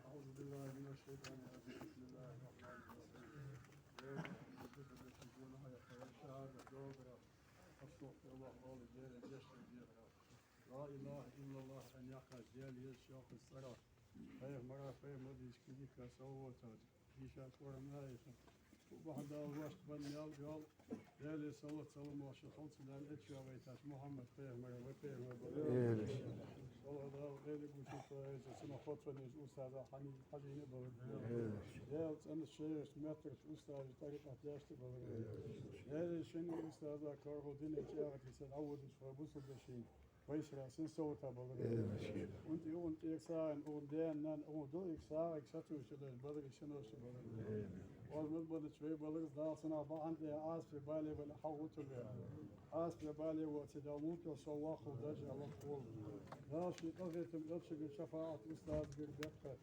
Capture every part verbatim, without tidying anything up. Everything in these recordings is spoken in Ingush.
أعوذ بالله من الشيطان الرجيم. بسم الله الرحمن الرحيم. أستغفر الله العظيم. لا إله إلا الله. Аьнна яхаш Даьла езача йоккхача цӀерах, пайхамара, пайхамара дийша кхидика салаваташ, дийша Къуръан аяташ. Цу бахьан Дала вайна бенна мел йола, Даьла салот-салам ший халкъа Дала эцвайташ Мухьаммад пайхамара, вай пайхамар бала. Амин. Салават Дала Даьла гучу цо эца цунах хоттавенна устаза хьани-, хьажийна бала. Амин. Даьла цӀенача шерашта, меттарашта устаза тӀарикъат дешта бала. Амин. Даьла шийна устаза карагӀо дина чӀагӀа тиса Ӏавудаш вай бусалба дешин. Вайсара сен совгӀата балар. Э, шийна. Унти ун тӀера сагӀийна, ун даьна, нанна, ун дуӀийга, сагӀийга сатувсаш балар, синош балар. Э. Оз мел баьча вай балар, Дала санна бахьан тӀа Ӏазапе бале вала хьагӀуттар вай. Ӏазапе бале вац, Дала муьтӀахь со ваххал дажа ваххал. Дала ший къахетам, элчагара шафаӀат, устазагара беркат,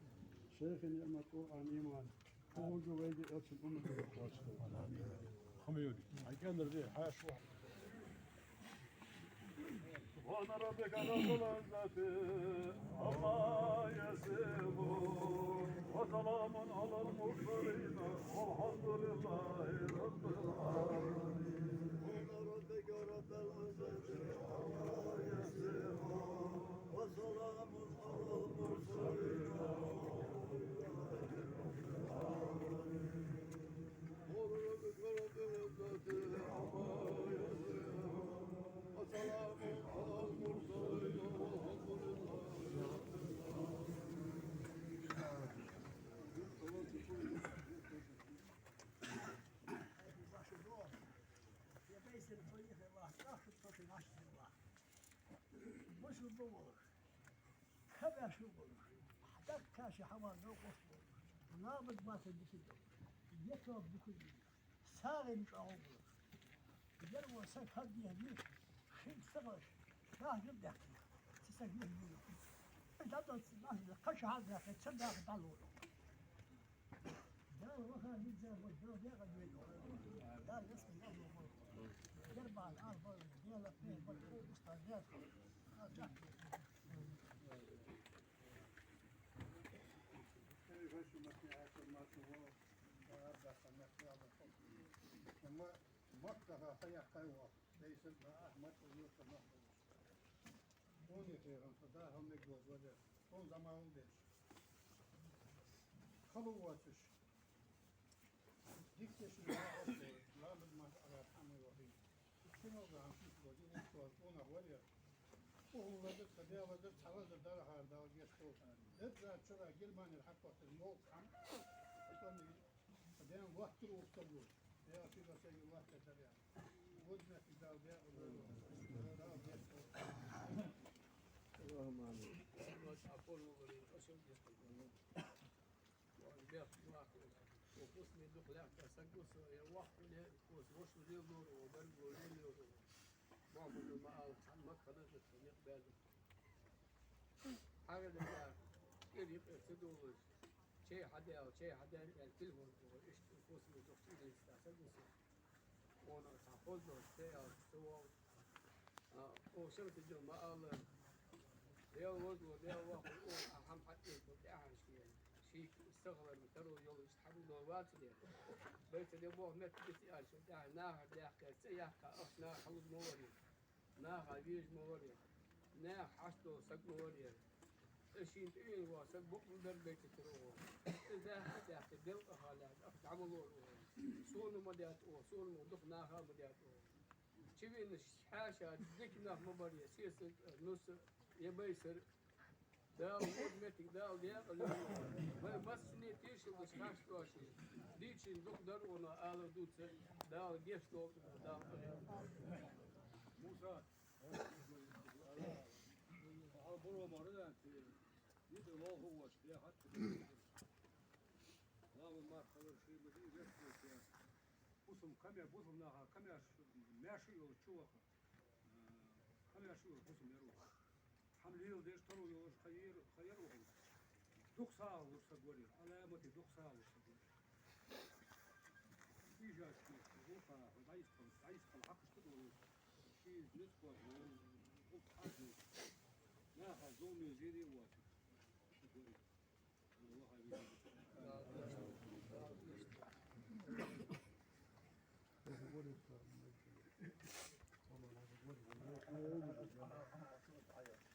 шайхий ниӀмат, Къуръан, иман. Хьога вайга элчан умматага кхоачаш. Хьамиуди. Хьай кӀандар де, хьаьша ва. سبحان ربك رب العزة عما يصفون وسلام على المرسلين والحمد لله رب العالمين. سبحان ربك رب العزة عما يصفون وسلام على المرسلين والحمد لله رب العالمين. سبحان ربك رب العزة عما يصفون وسلام على المرسلين والحمد لله رب العالمين. Бусалба волаш, хабаьш волаш, хьадаккха ши хӀама новкъост волаш, набат бацар дика долаш, етоб дукха йолаш, сагӀийна чӀоагӀо болаш. Ер ва саг хӀама дехар, шийга ца ховш, шахьа гӀаддаьккхар, цу сага вехар. ДӀадоццу нах кхаьча хьалдаьхе, ца даха дӀалур. Дала ваха миза ва, Дала декъа веза. Дала веска дала ва. Гербан, арба, дела, пе, бар, устар, дела. Маккаха хаяхкай ва. Дайсар ба Ахьмад, уйла ца махкалаш. Оне хӀерам, со да хӀама мегаш вале, тхона заман деш. Хало воацаш. Дика деш вале, ламаз мара ара хӀама вахи. Кино гахьа шиш вади, уксоз, къонах вале. Ухун лазар, ца бе лазар, ца лазар дара хар дала геш хул. Дед зад чура Германия хьакхоттар, мол хам. Ден лоаттар уксоз. Я, фи ва саги лоаттар дара. Гудна фи дал бе, Аллахумма амин. ХьагӀ да, кӀира юкъе ца долаш, чай хьадаьл, чай хьадаьл аьнна, телефон тӀа иштта фусаме дохчу идея ца гуса. Къонах цхьа хоза долаш, чай аьлча, ца воал. А, оха Шамсуддина ма аллара, Даьла возло, Даьла воккхо, оха а хӀама хьатӀехьа тӀехьашке, ший сахаларна таро йолаш хьабугдо вацаре. Байца де боху метта дита аьлча, тӀехьа нахар даьккхар, цӀи яккха, ахча наха хьалуз ма варе. Наха веза ма варе, наха хьашт дола саг ма варе. Из шийна тӀаийна вола саг букъ ма бер байтитар оха. Из даьккха а даьккха, делкъаха лаьтта, ахча дӀа ма лора оха. Сона ма даьтта оха, сона ма дукха наха ма даьтта оха. Чувенаш хьаьша дика нах ма баре, сесаг, нус, я байсар. Дала вон меттиг, Дала декъа лело. Вай массане тешалдаш хаш тоше. Дийчин дукха дар вона ала дуца. Дала геш долда, Дала къахетам. Муса, хьал буро мара дан те. Нида лоху воч, я хатта. Лама мархалар ши ма ди вертоте. Бусум каме, бусум наха, каме аш, мяши йолчу ваха. Хьан яш вара хӀусам яр вара. Хьан лела деш таро йолаш хайер, хайер вара. Дукха сагӀа луш саг вара. Аламати дукха сагӀа луш саг вара. Ижаш гулха, дӀайсхал, дӀайсхал хьакхашта долаш. Ши ницкъ вара, гулх хьажа. Наха зулме зири вара. Саг вара.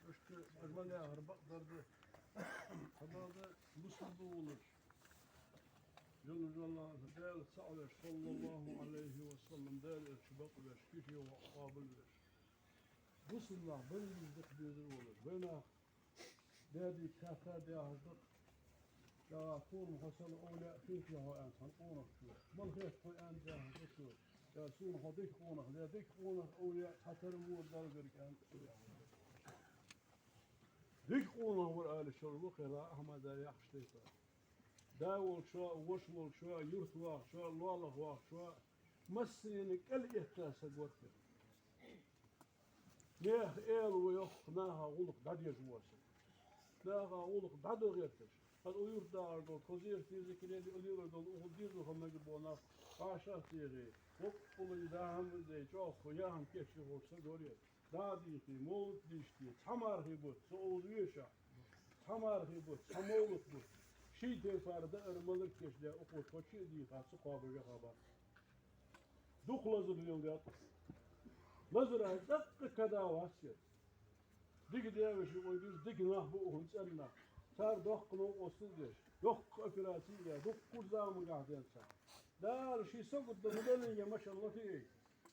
Иштта, аз ма яхар бакъдар да. Хьадалда мусульман волаш. Жал-, жал-, Даьла цаӀ веш, саллаллаху Ӏалайхи ва саллам, Даьла элча бакъ веш, кхы а къоабал веш. Мусульман нах барийна дукха безар волаш. Вай нах Даьдийца хаттар дехаш да-кх. Ца тхона хьо сала овлияъ хетий хьо аьнна цхьан къонахчо. Мала хет хьо аьнна дехаш да цо. Ца суна хьо дика къонах ле, дика къонах, овлияъ цхьатарра вора Далла гарга аьнна цо яхаш да. Дика къонах вар ала шоана ва кхера Ахьмада яхаш тайпа. Да волчоа, воша волчоа, юрта вахачоа, лоалахь вахачоа, массанена кӀал этта саг вар-кх. Нехан эла ва йоккха наха гӀулакх дӀадеш вола саг. Наха гӀулакх дӀадо гӀерташ. Ас укх юрта дахар долу, тхо зерат деза килели, укх юрта долу, укх деза хӀама мега боху нах, Ӏашат дехе, воккхалла да хӀама дей, чӀогӀа яхана кечйохуш саг варе. ДӀа а дийхе, мовлат дийште, цхьа мархий бутт, со оза вешахь, цхьа мархий бутт, цхьа мовлат бутт, ший тайпара даар малар кечдаь, укхо тхо чу а дийхача, ца кхобуш ваха бац. Дукха лазар леладаьд. Лазарах цӀаккха када вац ер. Дика деваша вай деза, дика нах бу укхун цӀенна. Цара доккха новкъостал деш, йоккха операци а яь, дуккха заманахь денз цхьа. Дала ший сагот дан ма деллинге машен латий.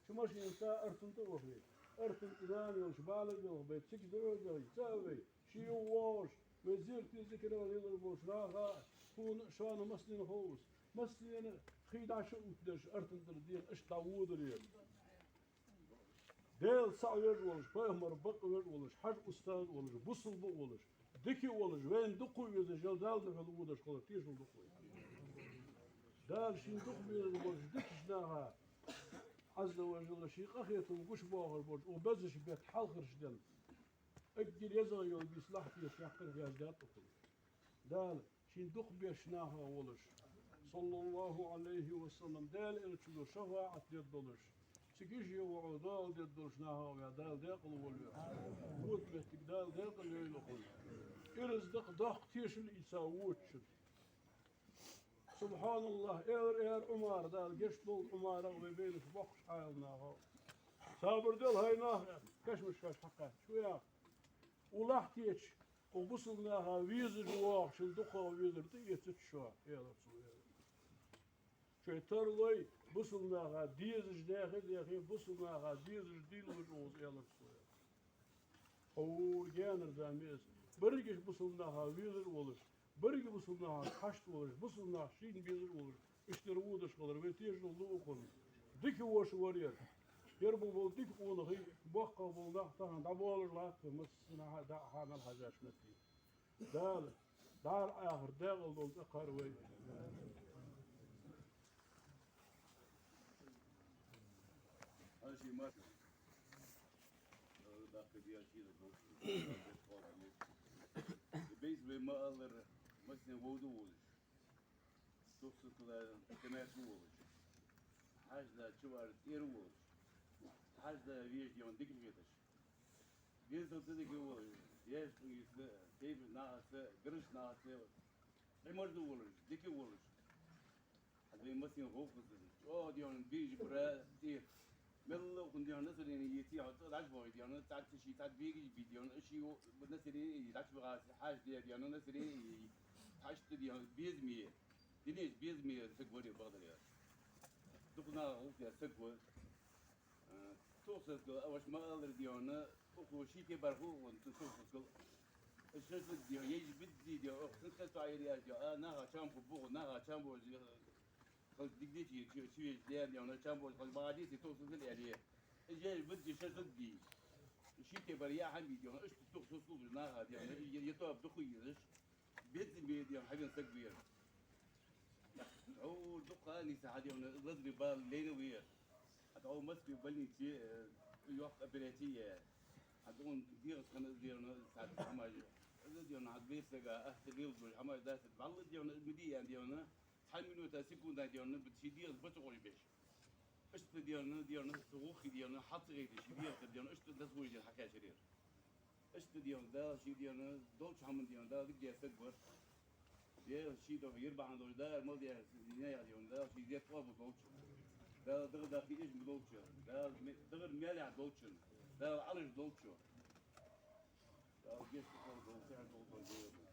Шу машенца Артан тӀа вахий. Артан тӀе нана йолуш бала а белха бай, цига дӀа а делхий, цӀа а вай. Ши юха вогӀуш, вай зерате зикарах лелар болуш наха а, тхуна а, шуна а массанена ховса, массанена хий дӀа шу а уттадеш, Артан тӀара дийна аша дӀаводар ер. Даьла цаӀ веш волуш, пайхамар бакъ веш волуш, хьажа устаз а волуш, бусалба а волуш, дика а волуш, вайна дукха а везаш, жал Далла дуьхьал водаш хилар тешал ду-кх вай. Дала шийна дукха безаш болчу дикачу наха, Ӏазза ва жалла, шен къахетам гуш бохур болчу, укх безачу бетта хьалхарчу денна. Эггара езагӀа йола бийса лахьте чаккхарх яздаьд укхунна. Дала шийна дукха беш нахах волаш, саллаллахӀу Ӏалайхи ва саллам, Даьла Элчано шафаӀат дергдолаш, цига иже воӀо Дала дергдолаш нахах ваь Дала даькъала волва. Вода моттиг Дала даькъала йойла укхун. Ираз дакъа доккха тешал ийца вочун. СубхьаналлахӀ, аьлар, аьлар Ӏумара, Дала гешт долда Ӏумарах, вай бейнаш боккхача Ӏаьлам нахах. Сабар де, хӀай нах, кашамашка хьакхаьча, фу йоах? Укх лахьте чу, укх бусалба наха везаш воагӀачун дукхагӀа везар тӀаэцац шо, аьлар цо, аьлар. Шоай тарлой, бусалба наха дезаш дехе а дехе, бусалба наха дезаш дин луш укхаза, аьлар цо, аьлар. Хьо вур генар зама из. Берригаш бусалба наха везаш волаш, берригаш бусалба наха хьашт волаш, бусалба нах шийна безаш волаш, иштта водаш хилар вай тешал да укхунна. Дика воша вар ер. Ер ба бола дика къонахий, боккхагӀа бола нах тахан дӀаболаш латт вай, массанахьа даа хьа мел хьажача метте. Дала дӀара ахар даькъала долда тӀакхар вай. Хьажий, марша. Даккха диа шийла боккхий. Бейс вай ма аллара, массане вовда волаш. Тохсус кала тамаьрша волаш. Хьажа да чувар тӀера волаш. Хьажа да вежа дегӀан дика хеташ. Веза ца дика волаш. Яш кугиса, тайпа нахаца, гараш нахаца. Ӏимарда волаш, дика волаш. Хьа вай массане гӀовгӀаза. ЧӀоагӀа дегӀан бийжа бара тӀера. Мелла хӀама дегӀан настроение йийцай, хьо цӀа дӀачубахе дегӀан, цхьацца ший цхьа бегаш бий дегӀан, ший настроение йий, дӀачубаха хьажа де дегӀан, настроение йий. Хьашт дегӀан, безаме. Динеч безаме саг вар ер бакъдар яр. Дукха наха гӀулакх яь саг вар. Э, тохсус кала, а, ваш ма аллара дегӀан, укхо ший тайпара хул вон, тохсус кала. Шашлык дегӀан, еш бизза дегӀан, ох, сенца хеза тоаяр яц дегӀан, а, наха чам ху буху, наха чам бу, э, хал дигдечи, чи, чи веш дегӀан, дегӀан, чам бу, хал багӀа деци тохсус кала аьле. Еш бизза шашлык дий. Ший тайпара яа хӀама бий дегӀан, иштта тохсус кала наха дегӀан, е, е тоаб дукха йираш. Безаме дегӀан хьавена саг вер. Хьо дукха нийса хьа дегӀан лазаре бала лайна вер. ХӀаьта хьо Москве больнице, э, йоккха операци яь. ХӀаьта хьона дегӀаца хинна из дегӀан саг хӀамаш. Из дегӀан хьа вер сага ахча леладеш хӀамаш дац. Валла дегӀан ма дий аьнна дегӀан. Цхьан минута, секунда дегӀан, бит ший дегӀаца бацахьош беш. Иштта дегӀан, дегӀан, цу гӀулакхе дегӀан, хьал ца гӀайта ший дегӀаца дегӀан, иштта дас вождер хьакхаьчар ер. Иштта дегӀан, Дала ший дегӀан, долча хӀаман дегӀан, Дала дика даь саг вар. Ер ший догӀа ер бахьан долаш, Дала мел даь, динех дегӀан, Дала ший зет къоабал долча. Дала дагӀа даккхий эш ма долча. Дала ме-, дагӀар мел яхь долчун. Дала Ӏалаш долча. Дала гешт къоабал долча, долча.